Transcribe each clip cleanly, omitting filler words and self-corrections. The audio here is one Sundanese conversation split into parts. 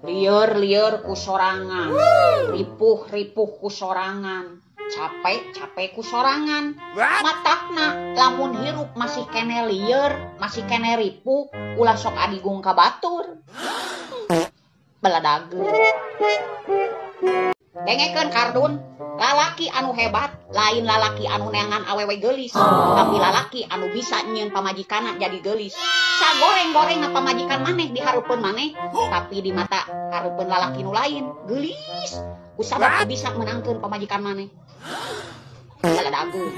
Lieur-lieur ku sorangan, ripuh-ripuh ku sorangan, capek-capek ku sorangan. Matakna lamun hirup masih kene lieur, masih kene ripuh, ulah sok adigung ka batur. Beladageun. Dengekeun kardun, lalaki anu hebat lain lalaki anu neangan awewe geulis, tapi lalaki anu bisa nyieun pamajikanna jadi geulis. Sagoreng-gorengna pamajikan maneh di hareupeun maneh, tapi di mata hareupeun lalaki nu lain geulis. Kusabab teu bisa meunangkeun pamajikan maneh. Baladageun.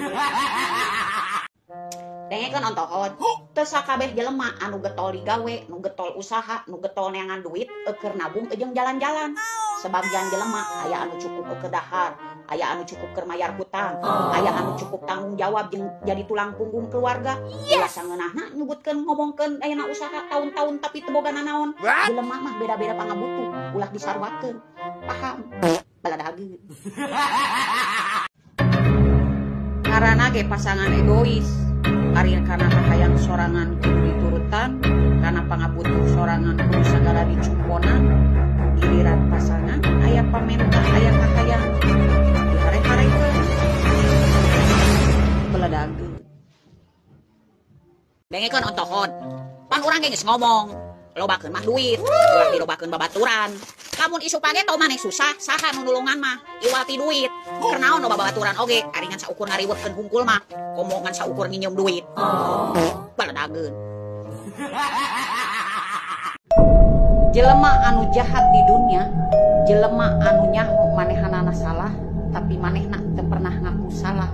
Dengekeun ontohot, teu sakabeh jelema anu getol digawe, nu getol usaha, nu getol neangan duit, eukeun nabung jeung jalan-jalan. Sebagian jelema aya anu cukup keur dahar, aya anu cukup keur mayar hutang, aya anu cukup tanggung jawab jeung jadi tulang punggung keluarga. Ulah sangeunahna nyebutkeun ngomongkeun ayeuna usaha tahun-tahun tapi teu boga nanaon. Jelema mah beda-beda pangabutuh, ulah disarwakeun. Paham? Baladageun. Ngaranna ge pasangan egois. Ari kana kahayang sorangan kudu diturutan, kana pangabutuh sorangan kudu sagala dicumponan. Giliran pasangan aya pamenta aya kahayang dihare-harekeun. Beladageun. Dengekeun ontohon. Pan urang ge geus ngomong, lobakeun mah duit, ulah dilobakeun babaturan. Lamun isu pageto maneh susah, saha nu nulungan mah? Iwal ti duit. Keur naon loba babaturan oge, ari ngan saukur ngariweuhkeun hungkul mah, komo ngan saukur nginjem duit. Baladageun. Jelema anu jahat di dunia, jelema anu nyaho manehanana salah, tapi manehna teu pernah ngaku salah.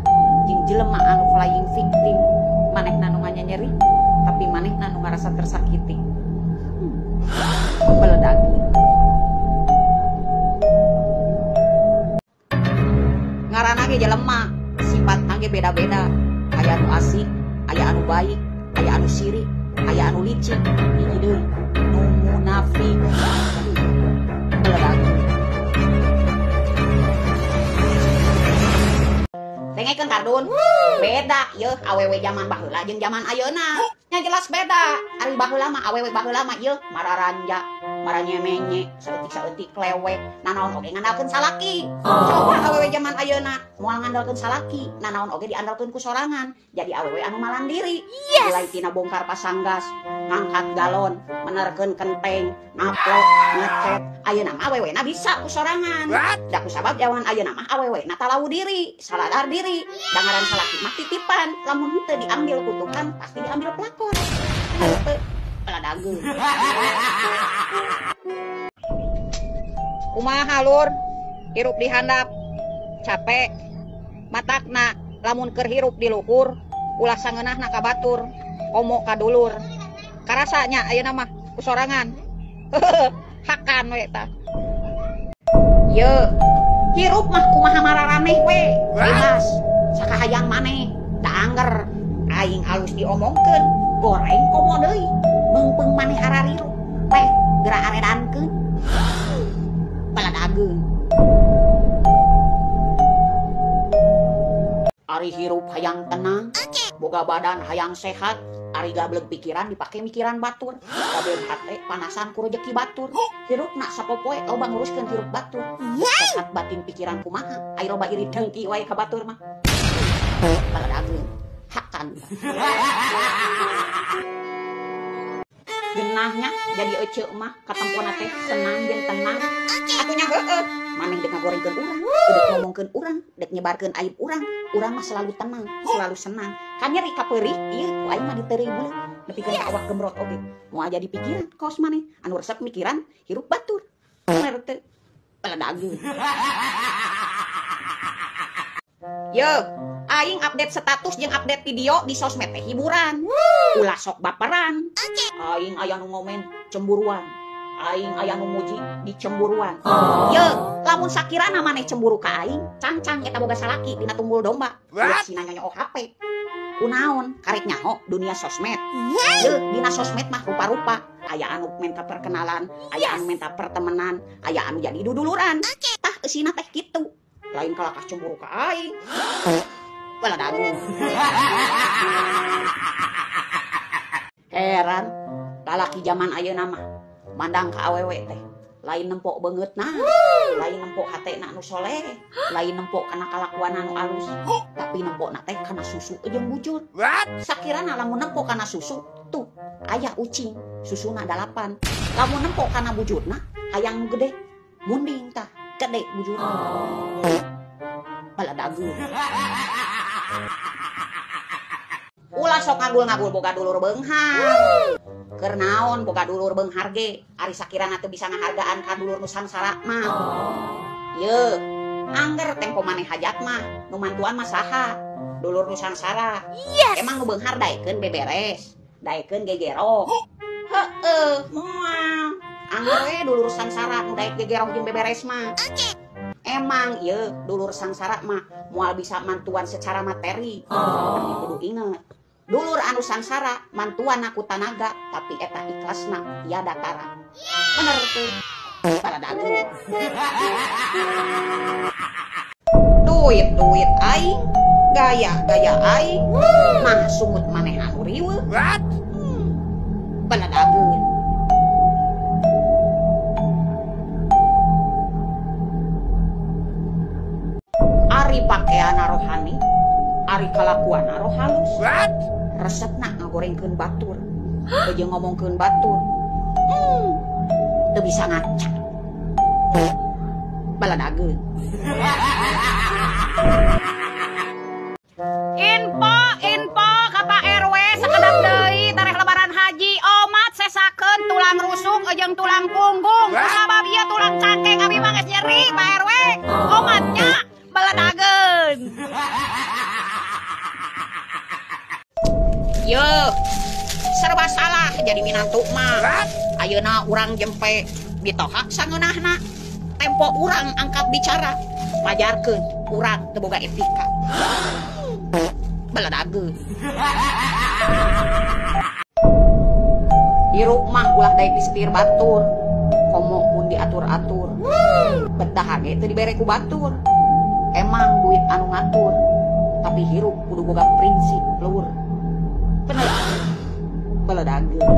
Jeung jelema anu flying victim, manehna nu nganyanyeri, tapi manehna nu ngarasa tersakiti. Baladageun. Ngaranna ge jelema, sifatna ge beda-beda. Aya anu asik, aya anu baik, aya anu sirik, aya anu licik, hiji deui nu munafik. Baladageun. Dengekeun kardun, beda yeuh awewe jaman baheula jeung jaman ayeuna. Nya jelas beda. Ari baheula mah awewe baheula mah yeuh mararanja, maranyemenye, saeutik-saeutik lewek, nanaon oge ngandalkeun salaki. Coba awewe jaman ayeuna moal ngandalkeun salaki, nanaon oge diandalkeun ku sorangan. Jadi awewe anu malandiri. Mulai tina bongkar pasang gas, ngangkat galon, menerkeun kenteng, naplok, ngecet. Ayeuna mah awewena bisa ku sorangan. Da ku sabab jaman ayeuna mah awewena talawu diri, saladar diri. Dangaran salaki mah titipan, lamun henteu diambil ku Tuhan pasti diambil pelakon. Baladageun. Kumaha lur, hirup di handap, capek, matakna lamun keur hirup di luhur, ulah sangeunahna ka batur, komo ka dulur. Karasanya ayeuna mah ku sorangan. Hakan we tah. Ye, hirup mah kumaha mararaneh we, bebas, sakahayang maneh, da angger aing alus diomongkeun, goreng komo deui, meungpeung maneh harariru, teh geura aredankeun. Baladageun. Ari hirup hayang tenang, boga badan hayang sehat, ari gableg pikiran dipake mikiran batur, gableg hate panasan ku rejeki batur. Hirupna sapopoe loba nguruskeun hirup batur. Sehat batin pikiran kumaha, ari loba iri dengki wae ka batur mah. Baladageun. Hakan. Genahnya jadi eceu mah katempona teh senang jeung tenang. Atunya heueuh, maneh dek ngagorengkeun urang, dek ngomongkeun urang, dek nyebarkeun aib urang, urang mah selalu tenang, selalu senang. Kan nyeri kapeurih ieu ku aing mah diteureuy buleut, nepikeun ka awak gemrot oge. Moal jadi pikiran kaos maneh, anu resep mikiran hirup batur. Bener teu? Baladageun. Yo, aing update status jeung update video di sosmed teh hiburan. Ulah sok baperan. Aing aya nu ngomen cemburuan. Aing aya nu muji di cemburuan. Ye, lamun sakirana maneh cemburu ka aing, cangcang eta boga salaki dina tunggul domba. Ulah sina nyonyo HP. Kunaon karek nyaho dunia sosmed. Ye, dina sosmed mah rupa-rupa. Aya anu minta perkenalan, aya anu minta pertemanan, aya anu jadi duduluran. Tah eusina teh kitu. Lain kalakah cemburu ka aing. Baladageun. Heran, lalaki zaman ayeuna mah mandang ka awewe teh Lain nempok beungeutna, lain nempok hatena nu soleh, lain nempok kana kalakuan anu alus, tapi nempokna teh kana susu jeung bujur. Sakirana lamun nempok kana susu tuh aya ucing, susuna 8. Lamun nempok kana bujurna hayang nu gede, munding tah gede bujurna. Baladagu. Ulah sok ngagul-ngagul boga dulur beunghar. Keur naon boga dulur beunghar ge, ari sakirana teu bisa ngahargaan ka dulur nu sangsara mah. Yeuh, angger tempo maneh hajat mah, nu mantuan mah saha? Dulur nu sangsara. Yes. Emang nu beunghar daekeun beberes, daekeun gegero. Heueuh, moal. Angger we dulur sangsara nu daek gegero jeung beberes mah. Emang ieu dulur sangsara mah moal bisa mantuan secara materi. Tapi kudu inget, dulur anu sangsara mantuan ku tanaga, tapi eta ikhlasna tiada tara. Bener tuh. Baladagu. Duit-duit aing, gaya-gaya aing, mah sungut maneh anu riweuh. Baladagu. Ari pakeana rohani, ari kalakuana roh halus. Resepna ngagorengkeun batur, jeung ngomongkeun batur. Teu bisa ngaca. Baladageun. Info ka Pak RW sakedap deui tareh lebaran haji omat sesakeun tulang rusuk jeung tulang punggung. Kusabab ieu tulang cangkeng abi mah geus nyeri Pak RW. Omatnya baladageun. Yo, serba salah jadi minantu mah. Ayeuna urang jempe mitoha sangeunahna. Tempo urang angkat bicara, majarkeun urang teu boga etika. Baladageun. Hirup mah ulah daek disetir batur, komo mun diatur-atur. Betah ge teu dibere ku batur. Emang duit anu ngatur, tapi hirup kudu boga prinsip lur. Bener. Baladageun.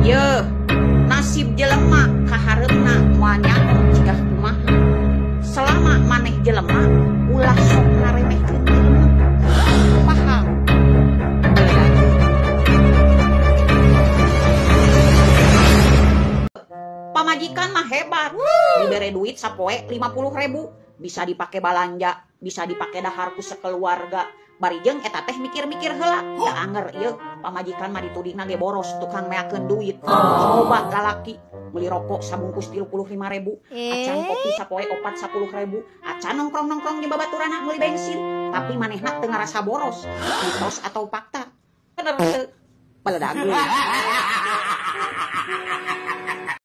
Yeuh, nasib jelema kahareupna moal nyaho cigah kumaha. Selama maneh jelema ulah sok ngaremehkeun jelema. Paham? Baladageun. Pamajikan mah hebat, dibere duit sapoe 50.000, bisa dipake balanja, bisa dipake dahar ku sekeluarga. Bari jeung eta teh mikir-mikir heula, da anger ieu pamajikan mah ditudingna ge boros tukang meakeun duit. Coba lalaki meuli rokok sabungkus 35.000, acan kopi sapoe 4 10.000, acan nongkrong-nongkrong jeung babaturanna meuli bensin, tapi manehna teu ngarasa boros. Mitos atau fakta? Bener teu? Baladageun.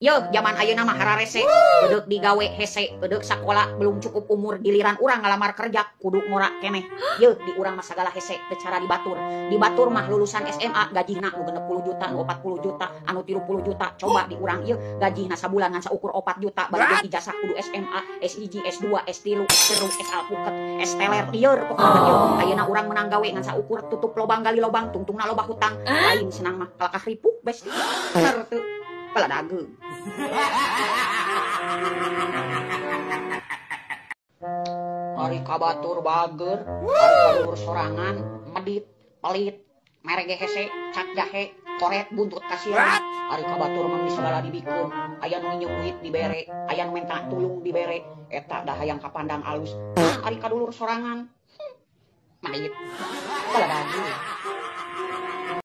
Yo, zaman ayeuna mah hararese, edeuk digawe hese, edeuk sakola belum cukup umur, giliran urang ngalamar kerja kudu ngora keneh. Yo, di urang mah sagala hese teu cara dibatur. Dibatur mah lulusan SMA gajihna nu 60 juta, nu 40 juta, anu 30 juta. Coba di urang ieu gajihna sabulan ngan saukur 4 juta, bari jeung ijazah kudu SMA, S1, S2, S3, S3, S alpuket, S teler lieur pokona ieu. Ayeuna urang menang gawe ngan saukur tutup lobang gali lobang, tungtungna loba hutang. Lain senang mah kalakah ripuh besti. Bener teu? Baladageun. Ari kabatur bager, ari kadulur sorangan, medit, pelit, mere ge hese, cat jahe, koret buntut kasiran. Ari kabatur mah sagala dibikeun, aya nu nginjeum duit dibere, aya nu menta tulung dibere, eta dah hayang kapandang alus. Ari kadulur sorangan, medit, baladageun.